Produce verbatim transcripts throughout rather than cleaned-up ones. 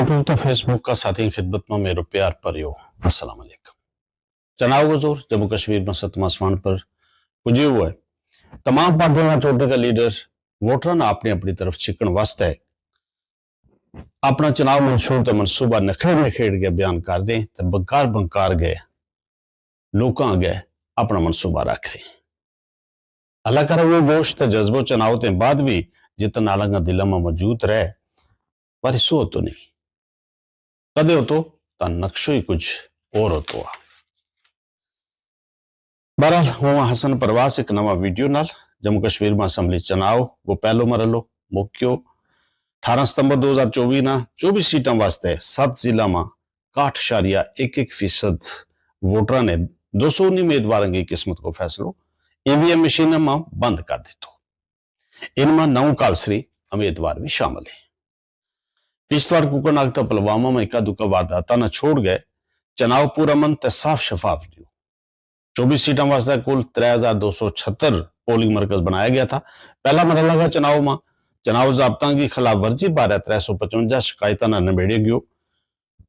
یوٹیوب تے فیس بک کا ساتھی خدمت ما میرو پیار پر یو۔ السلام علیکم۔ چناؤ کو زور جموں کشمیر ما ستما سوان پر پجیو ہوا ہے۔ تمام پارٹیاں کا چوٹی کا لیڈر ووٹراں نا اپنی اپنی طرف چھکن واسطے اپنا چناؤ منشور تے منصوبہ نکھیڑ نکھیڑ کے بیان کر دیں تے بنکار بنکار کے لوکاں اگے اپنا منصوبہ رکھ رہے ہیں۔ اللہ کرے وہ جوش تے جذبو چناؤ تے بعد بھی جتنا آلاں کا دلاں ما موجود رہے، پر سو تو نہیں۔ کدے ہو تو تا نقشو ہی کچھ اور ہوتو آ۔ بہرحال ہوں حسن پرواز ایک نواں ویڈیو نال۔ جموں کشمیر ما اسمبلی چناؤ کو پہلو مرحلو مکیو۔ اٹھارہ ستمبر دو ہزار چوبی نا چوبیس سیٹاں واسطے ست ضلع ما کاٹھ اشاریہ ایک ایک فیصد ووٹراں نے دو سو انی امیدواراں کی قسمت کو فیصلو ای وی ایم مشیناں ما بند کر دیتو۔ ان ما نو کالسری امیدوار بھی شامل ہیں۔ کشتواڑ کوکر ناگ تا پلوامہ ما اکا دکا وارداتاں نا چھوڑ گئے چناؤ پورا من تے صاف شفاف لیو۔ چوبیس سیٹاں واسطے کل ترے ہزار دو سو چھتر پولنگ مرکز بنایا گیا تھا۔ پہلا مرحلہ کا چناؤ ما چناؤ ضابطاں کی خلاف ورزی بارے ترے سو پچونجا شکایتاں نا نبیڑے گیو۔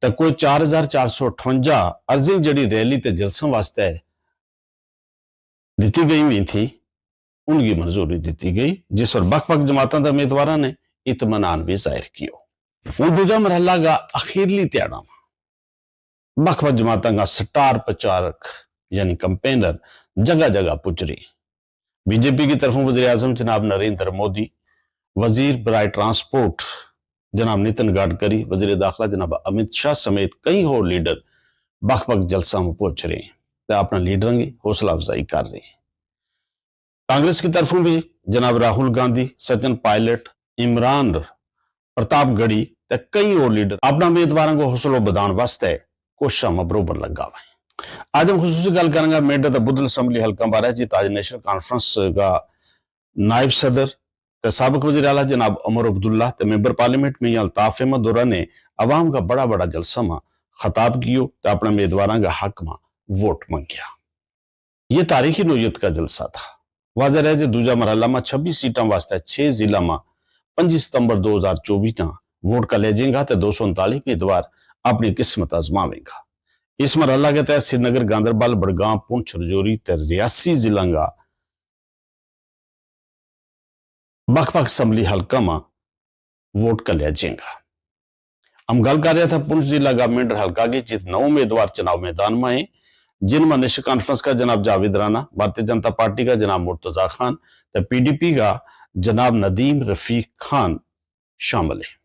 تے کوئی چار ہزار چار سو اٹھونجا عرضی جڑی ریلی تے جلساں واسطے دتی گئی ہوئی تھی، ان کی منظوری دتی گئی، جس پر بکھ بکھ جماعتاں دے امیدواراں نے اطمینان بھی ظاہر کیو۔ ہوں دوجا مرحلہ کا اخیرلی تیاڑا ما بکھ بکھ جماعتاں کا سٹار پرچارک یعنی کمپینر جگہ جگہ پچ رہی۔ بی جے پی کی طرفوں وزیر اعظم جناب نریندر مودی، وزیر برائے ٹرانسپورٹ جناب نتن گڈکری، وزیر داخلہ جناب امت شاہ سمیت کئی ہور لیڈر بکھ بکھ جلساں ما پہنچ رہے ہیں تے اپنا لیڈراں کی حوصلہ افزائی کر رہے ہیں۔ کانگریس کی طرفوں بھی جناب راہول گاندھی، سچن پائلٹ، عمران پرتاپ گڑھی تے کئی ہور لیڈر اپنا امیدواراں کو حوصلو بدھان واسطے کوششاں ما بروبر لگا ہوئے ہیں۔ آج ہم خصوصی گل کریں گا میڈا تے بدل اسمبلی حلقاں بارے جی تاج نیشنل کانفرنس کا نائب صدر تے سابق وزیر اعلیٰ جناب عمر عبداللہ تے ممبر پارلیمنٹ میاں الطاف احمد دورہ نے عوام کا بڑا بڑا جلسہ ما خطاب کیو تے اپنے امیدواراں کا حق ما ووٹ منگیا۔ یہ تاریخی نوعیت کا جلسہ تھا۔ واضح رہے جے دوجا مرحلہ ما چھبیس سیٹاں واسطے چھ ضلع ما پنجی ستمبر دو ہزار چوبیس نا ووٹ کا لے جیں گا تے دو سو انتالیس امیدوار اپنی قسمت آزماویں گا۔ اس مرحلہ کے تحت سری نگر گاندربل بڑگام پونچھ رجوری تے ریاسی ضلع کا بکھ بکھ اسمبلی حلقہ ما ووٹ کا لیا جیں گا۔ ہم گل کر رہا تھا پونچھ ضلع کا منڈر حلقہ کی جت نو امیدوار چناؤ میدان ما ہیں، جن ما نیشنل کانفرنس کا جناب جاوید رانا، بھارتی جنتا پارٹی کا جناب مرتضی خان تے پی ڈی پی کا جناب ندیم رفیق خان شامل ہیں۔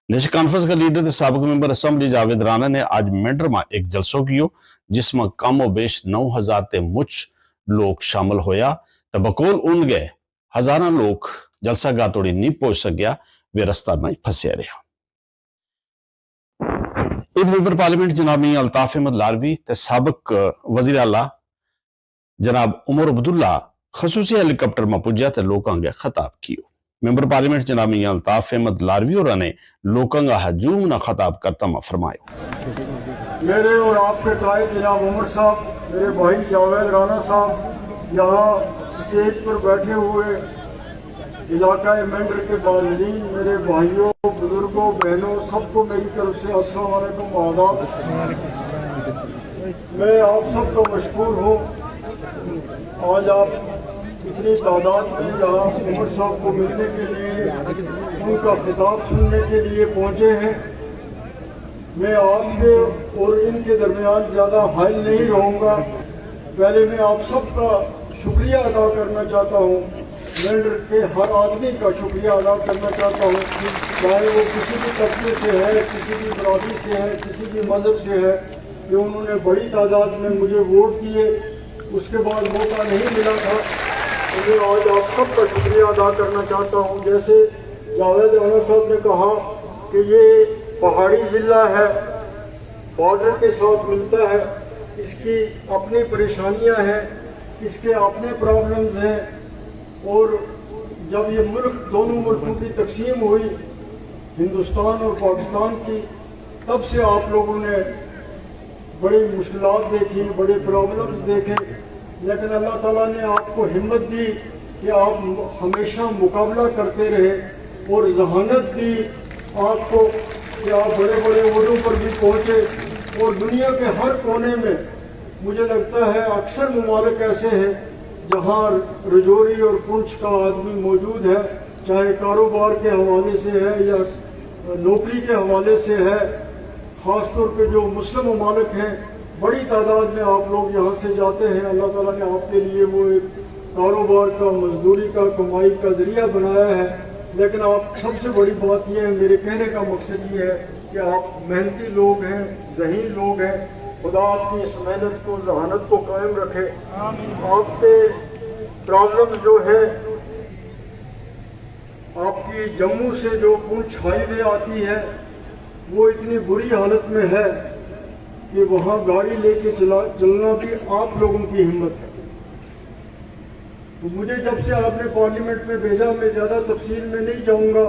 نیشنل کانفرنس کا لیڈر تے سابق ممبر اسمبلی جاوید رانا نے آج منڈر ما ایک جلسو کیو، جس ما کم و بیش نو ہزار تے مچ لوگ شامل ہویا۔ تے بقول ان گئے ہزاراں لوگ جلسہ گاہ توڑی نہیں پہنچ سکیا، ویہ رستہ ما ہی پھسیا رہیا۔ ات ممبر پارلیمنٹ جناب میاں الطاف احمد لاروی تے سابق وزیر اعلیٰ جناب عمر عبداللہ خصوصی ہیلی کاپٹر ما پجیا تے لوکاں کے خطاب کیو۔ ممبر پارلیمنٹ جناب میاں الطاف احمد لاروی ہوراں نے لوکاں کا ہجوم نا خطاب کرتا ما فرمایو۔ میرے اور آپ کے قائد جناب عمر صاحب، میرے بھائی جاوید رانا صاحب، یہاں اسٹیج پر بیٹھے ہوئے علاقہ مینڈر کے بازرین، میرے بھائیوں، بزرگوں، بہنوں، سب کو میری طرف سے السلام علیکم، آداب۔ میں آپ سب کا مشکور ہوں۔ آج آپ اتنی تعداد میں یہاں عمر صاحب کو ملنے کے لیے، ان کا خطاب سننے کے لیے پہنچے ہیں۔ میں آپ کے اور ان کے درمیان زیادہ حائل نہیں رہوں گا۔ پہلے میں آپ سب کا شکریہ ادا کرنا چاہتا ہوں، مینڈر کے ہر آدمی کا شکریہ ادا کرنا چاہتا ہوں، چاہے وہ کسی بھی طبقے سے ہے، کسی بھی برادری سے ہے، کسی بھی مذہب سے ہے، کہ انہوں نے بڑی تعداد میں مجھے ووٹ دیے۔ اس کے بعد موقع نہیں ملا تھا۔ تو میں آج آپ سب کا شکریہ ادا کرنا چاہتا ہوں۔ جیسے جاوید رانا صاحب نے کہا کہ یہ پہاڑی ضلع ہے، بارڈر کے ساتھ ملتا ہے، اس کی اپنی پریشانیاں ہیں، اس کے اپنے پرابلمز ہیں، اور جب یہ ملک دونوں ملکوں کی تقسیم ہوئی، ہندوستان اور پاکستان کی، تب سے آپ لوگوں نے بڑی مشکلات دیکھی، بڑے پرابلمز دیکھے، لیکن اللہ تعالیٰ نے آپ کو ہمت دی کہ آپ ہمیشہ مقابلہ کرتے رہے اور ذہانت دی آپ کو آپ بڑے بڑے عہدوں پر بھی پہنچے اور دنیا کے ہر کونے میں، مجھے لگتا ہے، اکثر ممالک ایسے ہیں جہاں رجوری اور پونچھ کا آدمی موجود ہے، چاہے کاروبار کے حوالے سے ہے یا نوکری کے حوالے سے ہے۔ خاص طور پہ جو مسلم ممالک ہیں، بڑی تعداد میں آپ لوگ یہاں سے جاتے ہیں۔ اللہ تعالیٰ نے آپ کے لیے وہ ایک کاروبار کا، مزدوری کا، کمائی کا ذریعہ بنایا ہے۔ لیکن آپ، سب سے بڑی بات یہ ہے، میرے کہنے کا مقصد یہ ہے کہ آپ محنتی لوگ ہیں، ذہین لوگ ہیں۔ خدا آپ کی اس محنت کو، ذہانت کو قائم رکھے۔ آپ کے پرابلم جو ہے، آپ کی جموں سے جو پونچھ ہائی وے آتی ہے، وہ اتنی بری حالت میں ہے کہ وہاں گاڑی لے کے چلا، چلنا بھی آپ لوگوں کی ہمت ہے۔ تو مجھے جب سے آپ نے پارلیمنٹ میں بھیجا، میں زیادہ تفصیل میں نہیں جاؤں گا،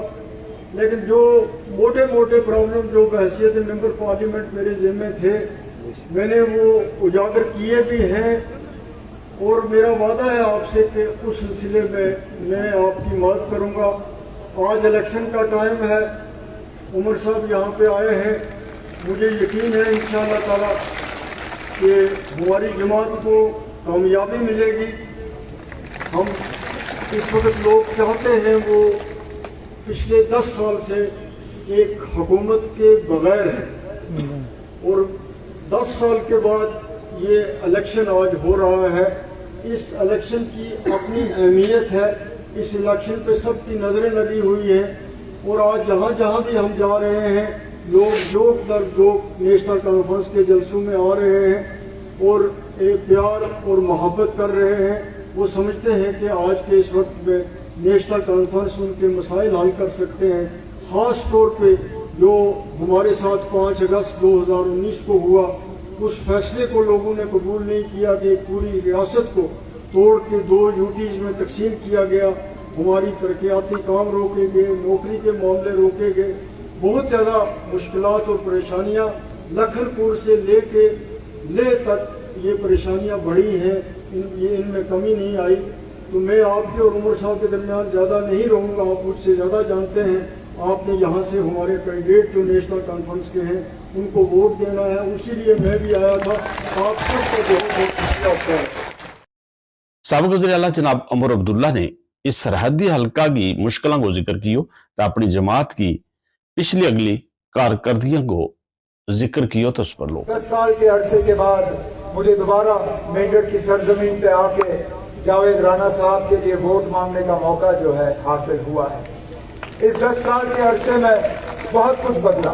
لیکن جو موٹے موٹے پرابلم جو بحیثیت ممبر پارلیمنٹ میرے ذمے تھے، میں نے وہ اجاگر کیے بھی ہیں۔ اور میرا وعدہ ہے آپ سے کہ اس سلسلے میں میں آپ کی مدد کروں گا۔ آج الیکشن کا ٹائم ہے، عمر صاحب یہاں پہ آئے ہیں، مجھے یقین ہے انشاءاللہ تعالیٰ کہ ہماری جماعت کو کامیابی ملے گی۔ ہم اس وقت لوگ چاہتے ہیں، وہ پچھلے دس سال سے ایک حکومت کے بغیر ہیں اور دس سال کے بعد یہ الیکشن آج ہو رہا ہے۔ اس الیکشن کی اپنی اہمیت ہے، اس الیکشن پہ سب کی نظریں لگی ہوئی ہیں اور آج جہاں جہاں بھی ہم جا رہے ہیں، لوگ جوک در جوک نیشنل کانفرنس کے جلسوں میں آ رہے ہیں اور ایک پیار اور محبت کر رہے ہیں۔ وہ سمجھتے ہیں کہ آج کے اس وقت میں نیشنل کانفرنس ان کے مسائل حل کر سکتے ہیں۔ خاص طور پہ جو ہمارے ساتھ پانچ اگست دو ہزار انیس کو ہوا، اس فیصلے کو لوگوں نے قبول نہیں کیا کہ ایک پوری ریاست کو توڑ کے دو یوٹیز میں تقسیم کیا گیا۔ ہماری ترقیاتی کام روکے گئے، نوکری کے معاملے روکے گئے، بہت زیادہ مشکلات اور پریشانیاں لکھن پور سے لے کے لے تک یہ پریشانیاں بڑھی ہیں، ان، یہ ان میں کمی نہیں آئی۔ تو میں آپ کے اور عمر صاحب کے درمیان زیادہ نہیں رہوں گا، آپ مجھ سے زیادہ جانتے ہیں۔ آپ نے یہاں سے ہمارے کینڈیڈیٹ جو نیشنل کانفرنس کے ہیں، ان کو ووٹ دینا ہے، اسی لیے میں بھی آیا تھا۔ آپ سب کا بہت بہت شکریہ۔ سابق وزیر اعلیٰ جناب عمر عبداللہ نے اس سرحدی حلقہ کی مشکلاں کو ذکر کیو، تو اپنی جماعت کی پچھلی اگلی کارکردگیاں کو ذکر کیو تو اس پر لوگ۔ دس سال کے عرصے کے بعد مجھے دوبارہ مینڈر کی سرزمین پہ آ کے جاوید رانا صاحب کے لیے ووٹ مانگنے کا موقع جو ہے حاصل ہوا ہے۔ اس دس سال کے عرصے میں بہت کچھ بدلا،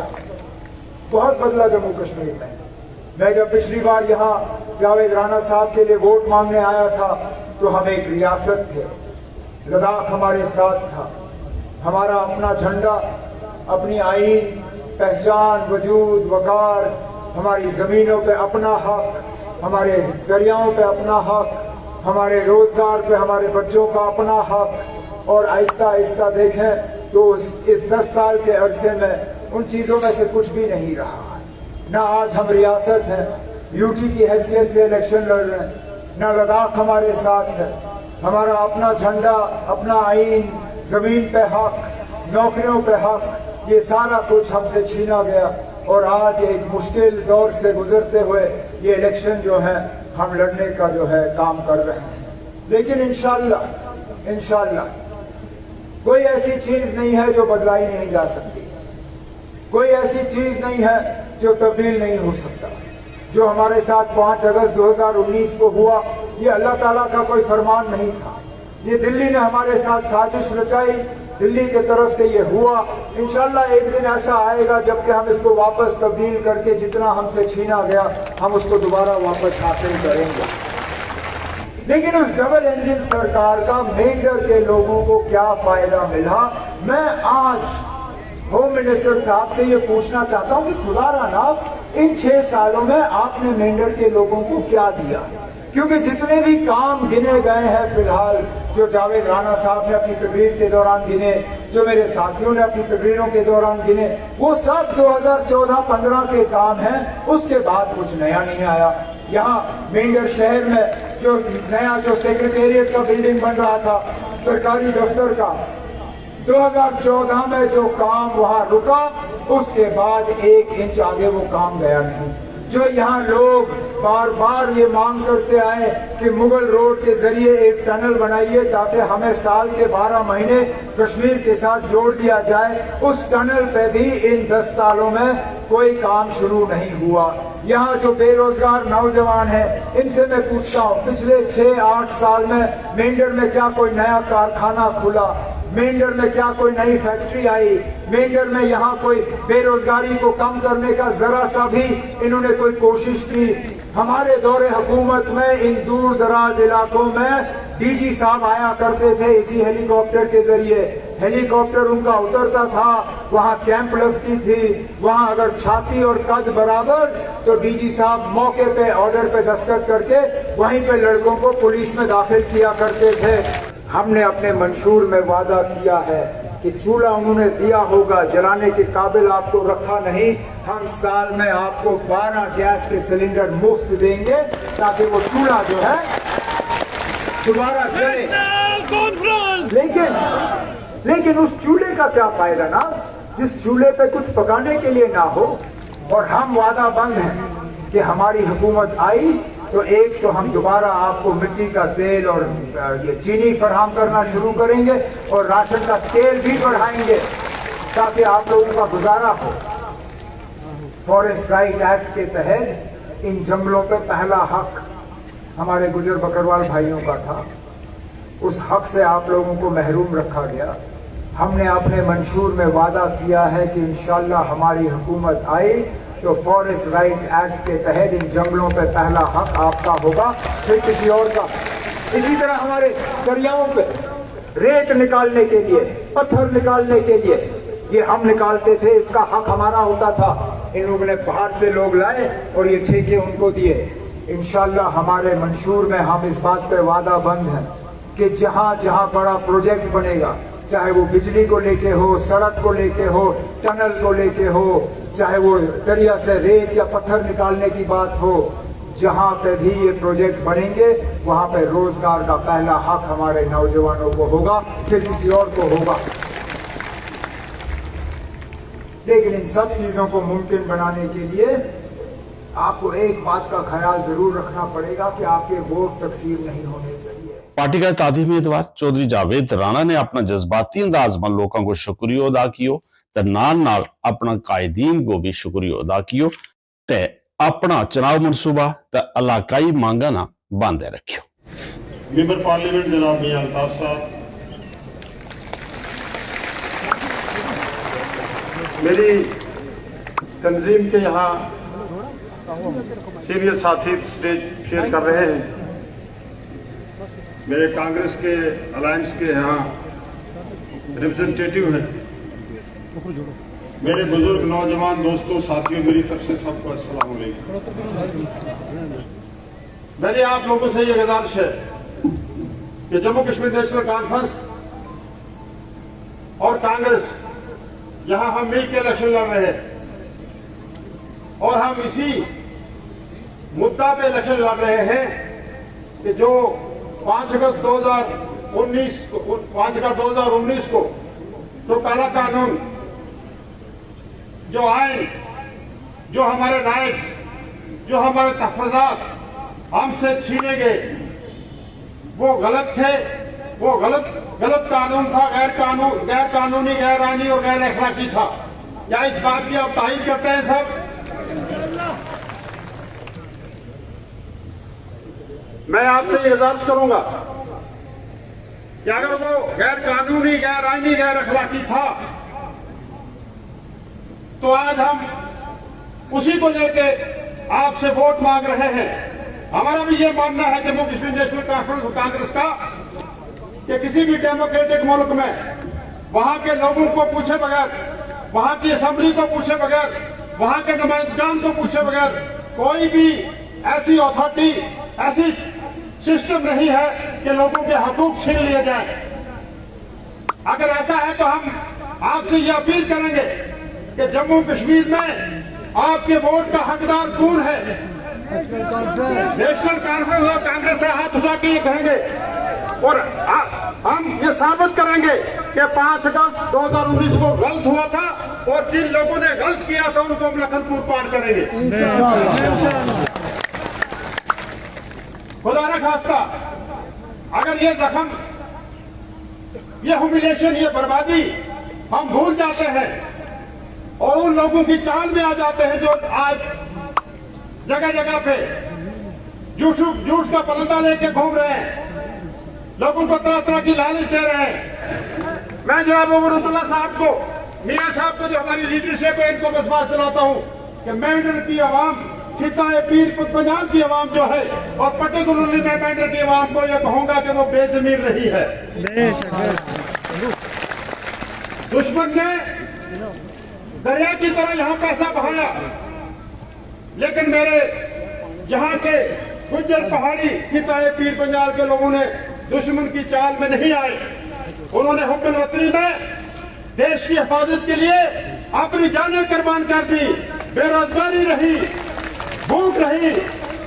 بہت بدلا جموں کشمیر میں۔ میں جب پچھلی بار یہاں جاوید رانا صاحب کے لیے ووٹ مانگنے آیا تھا تو ہم ایک ریاست تھے، لداخ ہمارے ساتھ تھا۔ ہمارا اپنا جھنڈا، اپنی آئین، پہچان، وجود، وقار، ہماری زمینوں پہ اپنا حق، ہمارے دریاؤں پہ اپنا حق، ہمارے روزگار پہ ہمارے بچوں کا اپنا حق۔ اور آہستہ آہستہ دیکھیں تو اس دس سال کے عرصے میں ان چیزوں میں سے کچھ بھی نہیں رہا۔ نہ آج ہم ریاست ہیں، یوٹی کی حیثیت سے الیکشن لڑ رہے ہیں، نہ لداخ ہمارے ساتھ ہے۔ ہمارا اپنا جھنڈا، اپنا آئین، زمین پہ حق، نوکریوں پہ حق، یہ سارا کچھ ہم سے چھینا گیا۔ اور آج ایک مشکل دور سے گزرتے ہوئے یہ الیکشن جو ہے، ہم لڑنے کا جو ہے کام کر رہے ہیں۔ لیکن انشاءاللہ، انشاءاللہ کوئی ایسی چیز نہیں ہے جو بدلائی نہیں جا سکتی۔ کوئی ایسی چیز نہیں ہے جو تبدیل نہیں ہو سکتا۔ جو ہمارے ساتھ پانچ اگست دو ہزار انیس کو ہوا، یہ اللہ تعالیٰ کا کوئی فرمان نہیں تھا۔ یہ دلی نے ہمارے ساتھ سازش رچائی، دلی کی طرف سے یہ ہوا۔ انشاءاللہ ایک دن ایسا آئے گا جب کہ ہم اس کو واپس تبدیل کر کے جتنا ہم سے چھینا گیا، ہم اس کو دوبارہ واپس حاصل کریں گے۔ لیکن اس ڈبل انجن سرکار کا مینڈر کے لوگوں کو کیا فائدہ ملا؟ میں آج ہوم منسٹر صاحب سے یہ پوچھنا چاہتا ہوں کہ خدا را نام، ان چھ سالوں میں آپ نے مینڈر کے لوگوں کو کیا دیا؟ کیونکہ جتنے بھی کام گنے گئے ہیں فی الحال، جو جاوید رانا صاحب نے اپنی تقریر کے دوران گنے، جو میرے ساتھیوں نے اپنی تقریروں کے دوران گنے، وہ سب دو ہزار چودہ پندرہ کے کام ہیں۔ اس کے بعد کچھ نیا نہیں آیا۔ یہاں مینڈر شہر میں جو نیا جو سیکرٹریٹ کا بلڈنگ بن رہا تھا، سرکاری دفتر کا، دو ہزار چودہ میں جو کام وہاں رکا، اس کے بعد ایک انچ آگے وہ کام گیا نہیں۔ جو یہاں لوگ بار بار یہ مانگ کرتے آئے کہ مغل روڈ کے ذریعے ایک ٹنل بنائیے تاکہ ہمیں سال کے بارہ مہینے کشمیر کے ساتھ جوڑ دیا جائے، اس ٹنل پہ بھی ان دس سالوں میں کوئی کام شروع نہیں ہوا۔ یہاں جو بے روزگار نوجوان ہیں، ان سے میں پوچھتا ہوں، پچھلے چھ آٹھ سال میں مینڈر میں کیا کوئی نیا کارخانہ کھلا؟ مینڈر میں کیا کوئی نئی فیکٹری آئی؟ مینڈر میں یہاں کوئی بے روزگاری کو کم کرنے کا ذرا سا بھی انہوں نے کوئی کوشش کی؟ ہمارے دور حکومت میں ان دور دراز علاقوں میں ڈی جی صاحب آیا کرتے تھے اسی ہیلی کاپٹر کے ذریعے۔ ہیلی کاپٹر ان کا اترتا تھا، وہاں کیمپ لگتی تھی، وہاں اگر چھاتی اور قد برابر تو ڈی جی صاحب موقع پہ آرڈر پہ دستخط کر کے وہیں پہ لڑکوں کو پولیس میں داخل کیا کرتے تھے۔ ہم نے اپنے منشور میں وعدہ کیا ہے کہ چولہا انہوں نے دیا ہوگا، جلانے کے قابل آپ کو رکھا نہیں، ہم سال میں آپ کو بارہ گیس کے سلنڈر مفت دیں گے تاکہ وہ چولہا جو ہے دوبارہ جلے۔ لیکن لیکن اس چولہے کا کیا فائدہ نا، جس چولہے پہ کچھ پکانے کے لیے نہ ہو؟ اور ہم وعدہ بند ہیں کہ ہماری حکومت آئی تو ایک تو ہم دوبارہ آپ کو مٹی کا تیل اور یہ چینی فراہم کرنا شروع کریں گے اور راشن کا سکیل بھی بڑھائیں گے تاکہ آپ لوگوں کا گزارا ہو۔ فارسٹ رائٹ ایکٹ کے تحت ان جنگلوں پہ پہلا حق ہمارے گجر بکروال بھائیوں کا تھا، اس حق سے آپ لوگوں کو محروم رکھا گیا۔ ہم نے اپنے منشور میں وعدہ کیا ہے کہ انشاءاللہ ہماری حکومت آئی تو فارسٹ رائٹ ایکٹ کے تحت ان جنگلوں پہ پہلا حق آپ کا ہوگا، پھر کسی اور کا۔ اسی طرح ہمارے دریاؤں پہ ریت نکالنے کے لیے، پتھر نکالنے کے لیے یہ ہم نکالتے تھے، اس کا حق ہمارا ہوتا تھا۔ ان لوگوں نے باہر سے لوگ لائے اور یہ ٹھیکے ان کو دیے۔ انشاءاللہ ہمارے منشور میں ہم اس بات پہ وعدہ بند ہیں کہ جہاں جہاں بڑا پروجیکٹ بنے گا، چاہے وہ بجلی کو لے کے ہو، سڑک کو لے کے ہو، ٹنل کو لے کے ہو، چاہے وہ دریا سے ریت یا پتھر نکالنے کی بات ہو، جہاں پہ بھی یہ پروجیکٹ بنیں گے، وہاں پہ روزگار کا پہلا حق ہمارے نوجوانوں کو ہوگا، پھر کسی اور کو ہوگا۔ لیکن ان سب چیزوں کو ممکن بنانے کے لیے آپ کو ایک بات کا خیال ضرور رکھنا پڑے گا کہ آپ کے ووٹ تقسیم نہیں ہونے چاہیے۔ پارٹی کا تعدیمی ادوار چوہدری جاوید رانا نے اپنا جذباتی انداز ما لوکاں کو شکریو ادا کیو، تے نال نال اپنا قائدین کو بھی شکریو ادا کیو، تے اپنا چناؤ منصوبہ تے علاقائی مانگاں نا باندھے رکھیو۔ ممبر پارلیمنٹ جناب میاں الطاف صاحب، میری تنظیم کے یہاں سینئر ساتھی اسٹیج شیئر کر رہے ہیں، میرے کانگریس کے الائنس کے یہاں ریپرزنٹیٹیو ہیں، میرے بزرگ نوجوان دوستوں، ساتھیوں، میری طرف سے سب کو السلام علیکم۔ میری آپ لوگوں سے یہ گزارش ہے کہ جموں کشمیر نیشنل کانفرنس اور کانگریس، یہاں ہم مل کے الیکشن لڑ رہے ہیں اور ہم اسی مدعا پہ الیکشن لڑ رہے ہیں کہ جو پانچ اگست دو ہزار انیس، پانچ اگست دو ہزار انیس کو جو پہلا قانون، جو آئین، جو ہمارے رائٹس، جو ہمارے تحفظات ہم سے چھینے گئے، وہ غلط تھے، وہ غلط غلط قانون تھا، غیر قانون، غیر قانونی، غیر آئینی اور غیر اخلاقی تھا۔ کیا اس بات کی آپ تائید کرتے ہیں سب؟ میں آپ سے یہ گزارش کروں گا کہ اگر وہ غیر قانونی، غیر آئینی، غیر اخلاقی تھا تو آج ہم اسی کو لے کے آپ سے ووٹ مانگ رہے ہیں۔ ہمارا بھی یہ ماننا ہے جموں کشمیر نیشنل کانفرنس اور کانگریس کا کہ کسی بھی ڈیموکریٹک ملک میں وہاں کے لوگوں کو پوچھے بغیر، وہاں کی اسمبلی کو پوچھے بغیر، وہاں کے نمائندگان کو پوچھے بغیر کوئی بھی ایسی اتھارٹی، ایسی سسٹم نہیں ہے کہ لوگوں کے حقوق چھین لیے جائیں۔ اگر ایسا ہے تو ہم آپ سے یہ اپیل کریں گے کہ جموں کشمیر میں آپ کے ووٹ کا حقدار کون ہے؟ نیشنل کانفرنس اور کانگریس سے ہاتھ اٹھا کے یہ کہیں گے اور ہم یہ ثابت کریں گے کہ پانچ اگست دو ہزار انیس کو غلط ہوا تھا۔ اور جن لوگوں نے غلط کیا تھا ان کو ہم لکھن پور پار کریں گے۔ خدا نہ خواستہ اگر یہ زخم، یہ ہیوملیشن، یہ بربادی ہم بھول جاتے ہیں اور ان لوگوں کی چال میں آ جاتے ہیں جو آج جگہ جگہ پہ جوٹ جوٹ کا پلندہ لے کے گھوم رہے ہیں، لوگوں کو طرح طرح کی لالچ دے رہے ہیں۔ میں جناب عمر عبداللہ صاحب کو، میاں صاحب کو، جو ہماری لیڈرشپ ہے، ان کو وشواس دلاتا ہوں کہ مینڈر کی عوام، خطہ پیر پنجاب کی عوام جو ہے، اور پرٹیکولرلی میں مینڈر کی عوام کو یہ کہوں گا کہ وہ بے ضمیر نہیں ہے۔ دشمن نے دریا کی طرح یہاں پیسہ بہایا، لیکن میرے یہاں کے گجر پہاڑی خطہ پیر پنجال کے لوگوں نے دشمن کی چال میں نہیں آئے۔ انہوں نے حب الوطنی میں دیش کی حفاظت کے لیے اپنی جانیں قربان کر دی۔ بے روزگاری رہی، بھوک رہی،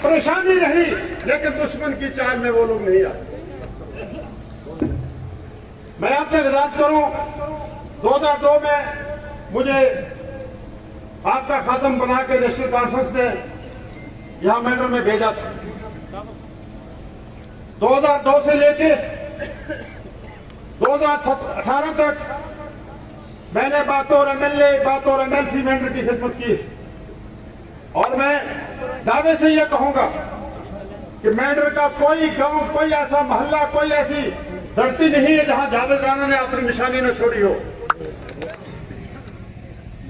پریشانی رہی، لیکن دشمن کی چال میں وہ لوگ نہیں آئے۔ میں آپ سے گزارش کروں، دو ہزار دو میں مجھے آپ کا خادم بنا کے نیشنل کانفرنس نے یہاں مینڈر میں بھیجا تھا۔ دو ہزار دو سے لے کے دو ہزار اٹھارہ تک میں نے بطور ایم ایل اے، بطور ایم ایل سی مینڈر کی خدمت کی۔ اور میں دعوے سے یہ کہوں گا کہ مینڈر کا کوئی گاؤں، کوئی ایسا محلہ، کوئی ایسی دھرتی نہیں ہے جہاں جاوید رانا نے اپنی نشانی نہ چھوڑی ہو۔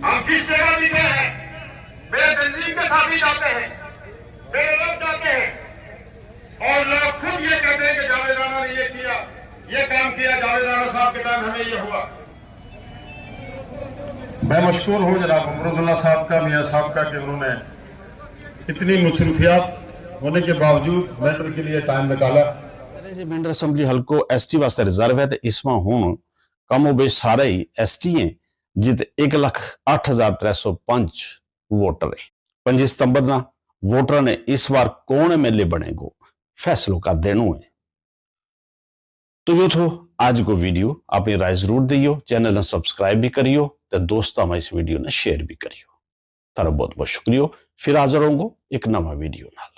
ہم کس جگہ بھی گئے ہیں، میرے تنظیم کے ساتھ بھی جاتے ہیں، میرے لوگ جاتے ہیں، اور لوگ خود یہ کہتے ہیں کہ جاوید رانا نے یہ کیا، یہ کام کیا، جاوید رانا صاحب کے ٹائم ہمیں یہ ہوا۔ میں مشکور ہوں جناب عمر عبداللہ صاحب کا، میاں صاحب کا، کہ انہوں نے اتنی مصروفیات ہونے کے باوجود مینڈر کے لیے ٹائم نکالا۔ پہلے سے مینڈر اسمبلی حلقو ایس ٹی واسطے ریزرو ہے تے اس ما ہن کم و بیش سارے ہی ایس ٹی ہیں، جت ایک لکھ اٹھ ہزار ترے سو پنج ووٹر ہیں۔ پنجی ستمبر نا ووٹراں نے اس وار کون ایم ایل اے بنے گو، فیصلو کر دینو ہے۔ تو یوہ تھو آج کو ویڈیو۔ اپنی رائے ضرور دیو، چینل نا سبسکرائب بھی کریو تے دوستاں ما اس ویڈیو نا شیئر بھی کریو۔ تھارو بہت بہت شکریہ۔ فیر حاضر ہوں گو ایک نواں ویڈیو نال۔